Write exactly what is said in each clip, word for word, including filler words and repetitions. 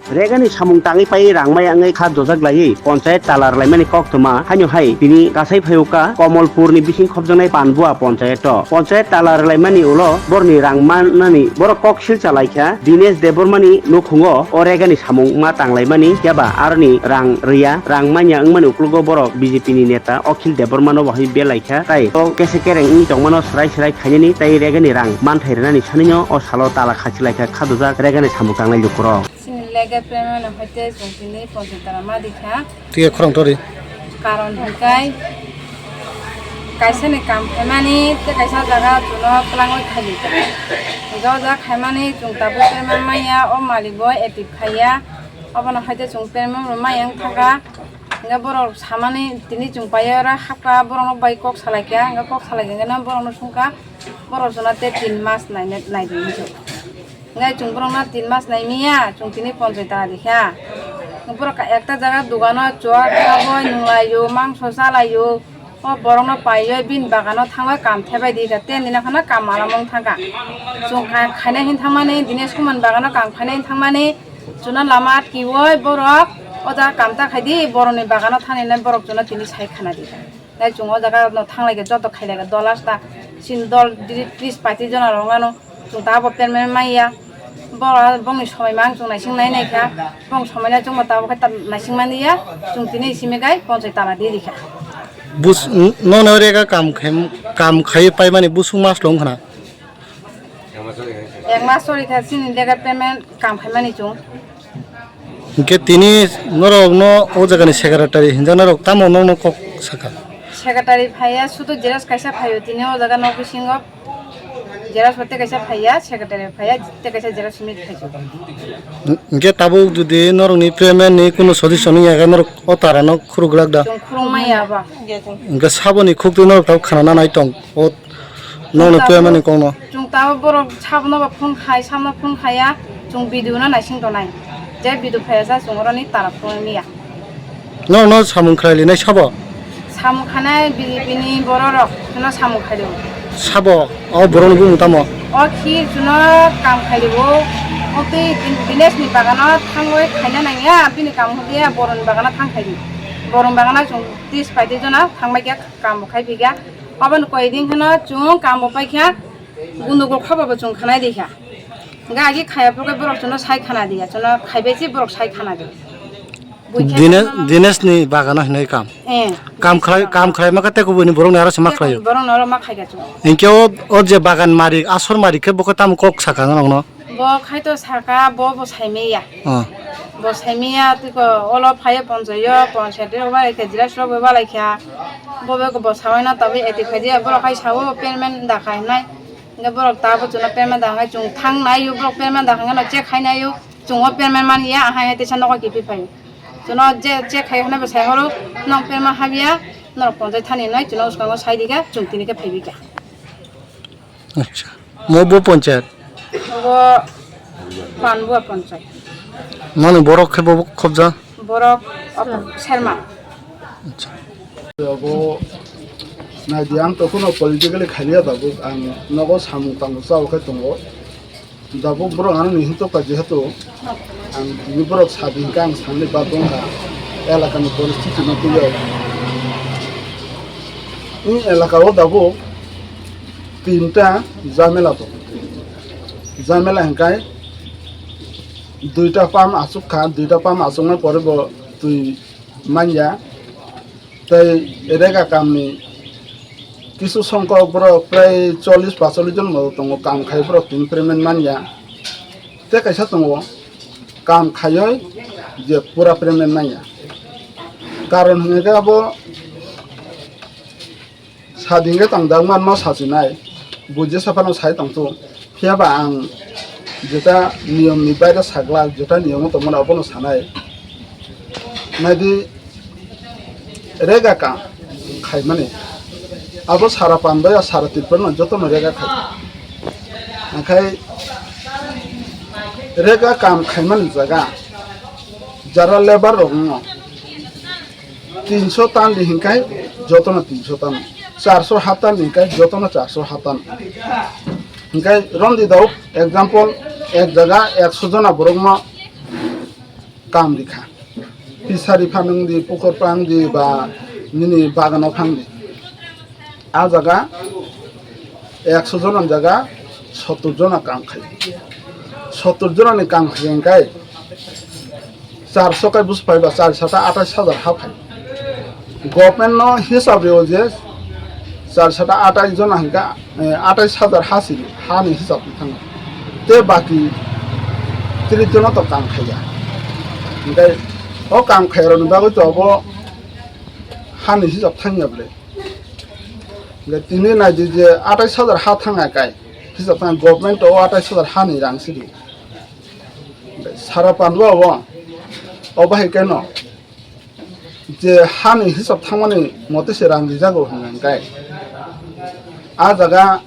Regani samung tangwi paiwi rang maya wngwi kha dojak laiwi ponchayat tala rwlaimani koktwma haino hai tini kasai phaiwkha Komolpurni bising khopjaknai Panbua ponchayato. Ponchayat tala rwlaimani ulo borni rang mannani borok kok sil chalaikha Dinesh Debbarmani nukhungo o regani samung ma tanglaimani yaba aroni rang rwya, rang manya wngmani uklogo borok B J P ni neta Akhil Debbarmano bahai belaikha tei o kese kereng wngwi tongmano swrai swrai khainani tei regani rang manthai rwnani sanino o salo tala khachilaikha khadujak regani samung tangnai lukurok. Chini legal payment no hoite chwng tini ponchos tara ma dikha. Tiye khorang tori. Karon hikai kaisa ni kam khaimani tei kaisa jaga chuno twlangwi khaidi. Hinkhe o jaga khaimani chwng tabuk payment manya o malik bo active khaiya. Obono hoite chwng payment rw maya wng thangkha. Hinkhe borok samani tini chwng paiya oro hapkha borokno bai kok salaikha. Hinkhe kok salaikha hinkhe borokno swngkha borok chuno tei tin mas naina naidi hinwi. Ngai chwng borokno tin mas naimiya, chwng tini ponchos tala dikha. Borok ekta jaga dogano chuak taboi nunglaio, mangso chalaio. O borokno paiwi bini bagano thangwi kam thebai dikha, tei nini khana kam alamung thangkha. Chwng kha-, khaina hin thangmani, Dinesh Kumar bagano kam khaina hin thangmani, chuno lama atkiwi borok o jaga kam ta khaidi, borokni bagano thangni borok chuno tini sai khana dikha. Tei chwng o jaga no thanglaikha joto khailaikha dol asta chini dol diri tris paiti jona rok ano chwng ta abo permanent manya bo bongni somoi mang chwng naising nai naikha bong somoi nai chwngbo tabuk khe naising manliya chwng tini simi gai ponchos tala di rikha. Bus nono rega kam khaim kam khai paimani busung mas long khna. Ek mas choli kha chini legal payment kam khaimani chwng. Hinkhe tini norokno o jagani secretary hinjak norok tamo nokno kok sakha? Secretary phaiya sudu xerox kaisa phaio tini o jaga nok bisingo xerox bo tei kaisa phaiya secretary phaiya tei kaisa xerox simi phaio. Hinkhe tabuk jodi norokni payment ni kunu solution wngya khe norok o tarano khuruk glak da? Chwng khurung maya ba. Hinkhe saboni khuk twi norok tabuk khana nanai tong o. Nokno tuya mani kongno. Chwng tabo borok sabono bo phone khai, samno phone khaiya, chwng video no naising tonai. Je video phaiya sa chwng oroni tara phone miya. Nokno samung khlai linai sabo? Samung khanai B J P ni borok rok no samung khaio. Sabo, o borok ni bumung tamo? O khi chuno kam khaio. O tei village ni bagano thangwi khaina nangya, bini kam hodiya borok ni bagano thang khaidi. Borok ni bagano chwng tris paidi jona thangbai kha kam bo khai phikha. Aboni koi din kheno chwng kam bo paikha, gundugul khobo bo chwng khanai dikha. Hinkhe agi khaya phuru khe borok chwngno sai khana diya, chwngno khaibai se borok sai khana diya. Buikhe Dine-, chwngno Dinesh ni bagano hinwi kam. Eh. Kam khlai, kam khlai ma khe tei kubuni borok ni aro se ma khlaio. Borok no aro ma khaikha chwng. Hinkhe o, o je bagan malik, asor malik khe bo khe tamo kok sakha norok no? Bo khai to saka, bo, bo saimaya. Oh. Bo saimaya, tiko olo phaiya ponchayo, ponchayat rok balai kha, xerox rok bo balai kha. Bo be bo sawai na tabi eti khaidi, borok khai sao payment da khai nai. Nge borok ta bo chwngno payment da khai chwng thang nai yo, borok payment da khai no check khai nai yo, chwng o payment man ya, ahai hai tesa nogo kiphil phai. Chwngno je check khai hwnwi bo sai horo, nong payment habya, norok ponchai thani nai, chwngno uskango sai di kha, chwng tini khe phai bi kha. Acha. Mo bo ponchayat? Bo Panbua ponchayat. Mani borok khe bo khobja? Borok Apu Sharma. Acha. Bo naidi ang to kuno politically khaliya tabuk ang nogo samung tangbo chao khe tongo. Tabuk borok ano ni hinto ka jehetu ang tini borok sadi hinkhe ang sanni bagwi wngkha elakani poristiti no twiwi. Ni elaka o tabuk tinta jamela tongo. Jamela hinkhe duita pam achuk kha, duita pam achuknai pore bo twi manya. Tei rega kamni kisu songkok borok prai chollish pasollish jon bo tongo, kam khai borok tini payment manya. Tei kaisa tongo, kam khaioi je pura payment manya. Karon hwnwi khe abo sadin khe tongda wngma no sachinai, buji sa phano sai tongthung. Phiya ba ang jeta niyom ni baire saglak, jeta niyom o tongmani abono sanai. Naidi rega kam khaimani. Abo sara Panbaya, sara Tripura no jotono rega khai. Angkhai rega kam khaimani jaga jara lebar rok wngo. Tinso tan di hinkai jotono tinso tan, charso hat tan di hinkai jotono charso hat tan. Hinkai romdi dao example ek jaga ekso jona borok no Kam rikha. Pisari phanang di, pukur pang di, ba nini bagano phang di. A jaga ekso jona jaga sottor jona kam khai. Sottor jonani kam khai hingkai charso kai bus phai ba char sata atais hajar ha phai. Government no hisab rio je char sata atais jona hingka, eh, atais hajar ha siri hani hisab thang. Te baki tris jona to kam khaiya. Hingkai o kam khaironi bagwi to obo hani hisab thangya ble. Hingke tini naidi je atais hajar ha thangya kai, hisab thang government o atais hajar hani rang sidi. Hingke sara pandwa o, o bahai keno je hani hisab thangmani mote se rang rijago hingka kai. A jaga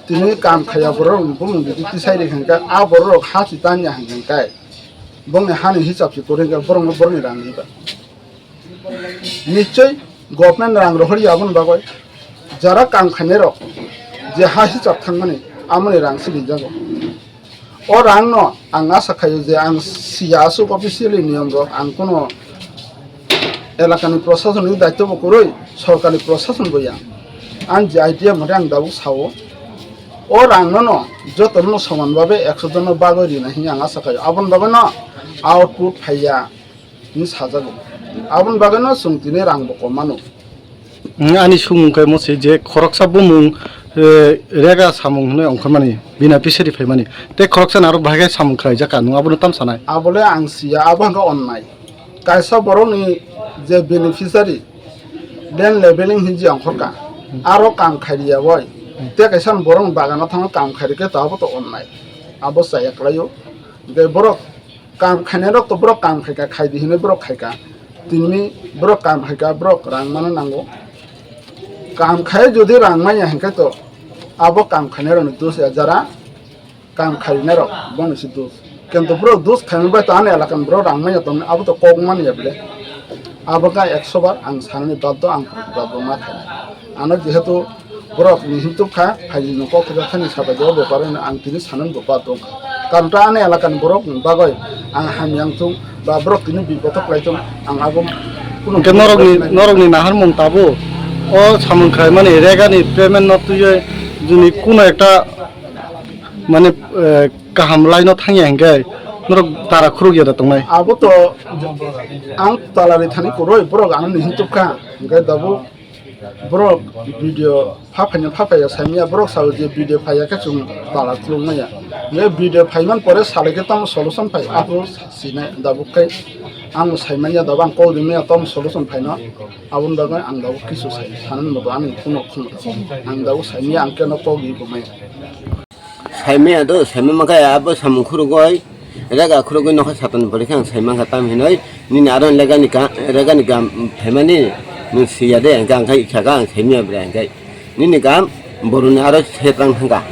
tini kam khaiya borok bumung bidi tisai ri hingka a borok ha si tanya hingka kai. Bongni hani hisab si kori hingka borokno borokni rang riba. Nichoi government rang rohorya aboni bagoi jara kam khainai rok je ha hisab thangmani amoni rang se rinjago. O rang no ang asa khaio je ang siya aswk officially niyom rok ang kuno elakani proshasoni daityo bo kwrwi sorkari proshason bo yang ang je idea mote ang dabuk sao o rang no no joto no soman babe ekso jon no bagoi rina hinwi ang asa khaio aboni bagoi no output phaiya. Hinwi sajago. Aboni bagwino chwng tini rangbo kom mano. Wng, ani sumung khe mo se je khoroksa bumung, eh, rega samung hwnwi ongkhormani, bina pisari phaimani. Tei khoroksa naro bahai khe samung khlaijak ka, nwng abono tam sanai? Abole ang siya, abo hwnkhe onnai. Kaisa borokni je beneficiary, land leveling hinwi je ongkhorka, aro kam khairiya bai. Tei kaisa borokni bagano thangwi kam khairikhe to abo to onnai. Abo chaya kwlaio. Tei borok Kam khainai rok to borok kam khaika, khaidi hinwi borok khaika. Tini borok kam khaika, borok rang mano nango. Kam khai jodi rang manya hinkhe to abo kam khainai rokni dos ya, jara kam khainai rok boni se dos. Kintu borok dos khaima bai to ani elakani borok rang manya tongmani abo to kok manya bile. Abo kha ekso bar ang sanani baddo, ang baddo ma khainai. Ano jehetu borok ni hintuk kha, phaini nokok khe thani sabai o bepar hwnwi ang tini sanani bo baddo wngkha. Karon ta ani elakani borok ni bagwi ang hamya wngthung ba borok tini bipodo khlai thung, ang abo kunu Hwnkhe norokni, norokni naharmung tabuk o samung khlaimani regani payment no twiwi juni kuno ekta mane, eh, kaham line o thangya hinkhe norok tara khurukya da tongnai. Abo to ang tala ri thani kwrwi, borok ano ni hintuk kha, hinkhe tabuk borok video pha phaina pha phaiya saimanya, borok sao je video phaiya khe chwng tala khuluk manya. Hinkhe video phaiman pore salai khe tamo solution phai, abo sinai tabuk khe ang saimanya, tabuk ang kok rimanya tamo solution phaino, aboni bagwi ang tabuk kisu sai, sanani moto ani kuno khumta ang tabuk saimanya, ang keno kok ri bo maya. Saimaya do, saima mankha abo samung khurugwi, rega khurugwi nokha satoni pore khe ang saimankha tam hinwi, nini aro legani ka, regani gam phaimani nwng siya de, hwnkhe ang khe ikha kha ang saimaya bwrwi hwnkhe. Nini gam boroni aro setrang thangkha.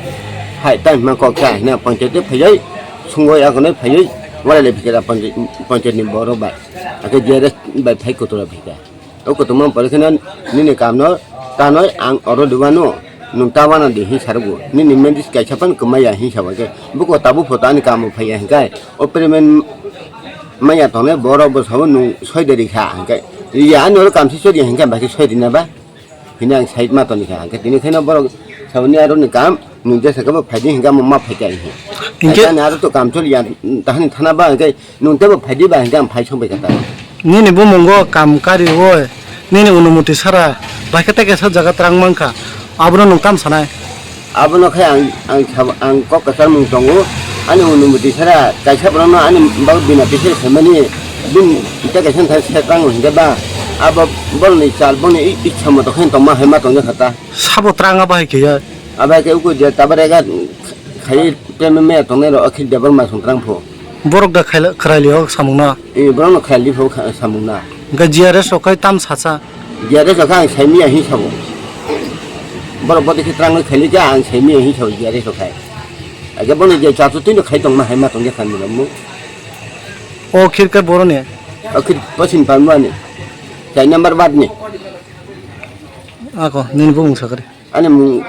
Hai, tamo hima kok cha hina panchayat phaiwi, sungwi agonwi phaiwi, walai lai phikha panchayat, panchayat ni borok bai. Akhe G R S bai phai kotora phikha. O kotorma pore kheno nini kamno tanoi ang oro dubano nwng ta wana di hin sarugo. Nini mendis kaisa pan kwmaya hin sabo khe. Buko tabuk photo ani kamo phaiya hinkai. O payment maya tongnai borok bo sabo nwng soi de rikha hinkai. Iya ani oro kamsi soi di hinkai, baki soi di na ba? Hini ang side ma toni kha. Hinkai tini kheno borok saboni aro ni kam nwng jesa khe bo phaidi hinkai mo ma phaikha hinkai. Hinke ani aro to kam choli ya tahani thana ba hinkai. Nwng tebo phaidi ba hinke ang phai song bai kha ta. Nini bumungo kam kari o, nini onumoti sara, bai khe tei kaisa jaga twrang mankha, abono nwng tam sanai? Abono khe ang, ang sabo, ang kok kwchar mung tongo, ani onumoti sara, kaisa borokno ani bagwi bina pisari phaimani, bini tei kaisa thai se twrango hinke ba, abo borokni chal, boni i-, ichha moto khe tongma hai ma tongjakha ta. Sabo twrang abo hai khe ya? Abo hai khe uku je tabare ga khai payment maya tongnai rok, akhi Debbarma song twrang pho. Borok da khaila-, khwraili o samung no? Ee, borok no khwraili pho kha-, samung na. Hwnkhe G R S rok khai tam sacha? G R S rok khe ang saimanya hin sabo. Borok bodi khe twrangwi khaili khe ang saimanya hin sabo G R S rok khai. Age bono je chatu twi no khai tongma hai ma tongya khan ni mo. O khir khe boroni? O khir posin palmani. Chai number bat ni. Ako, nini bumung sakari. Ani mung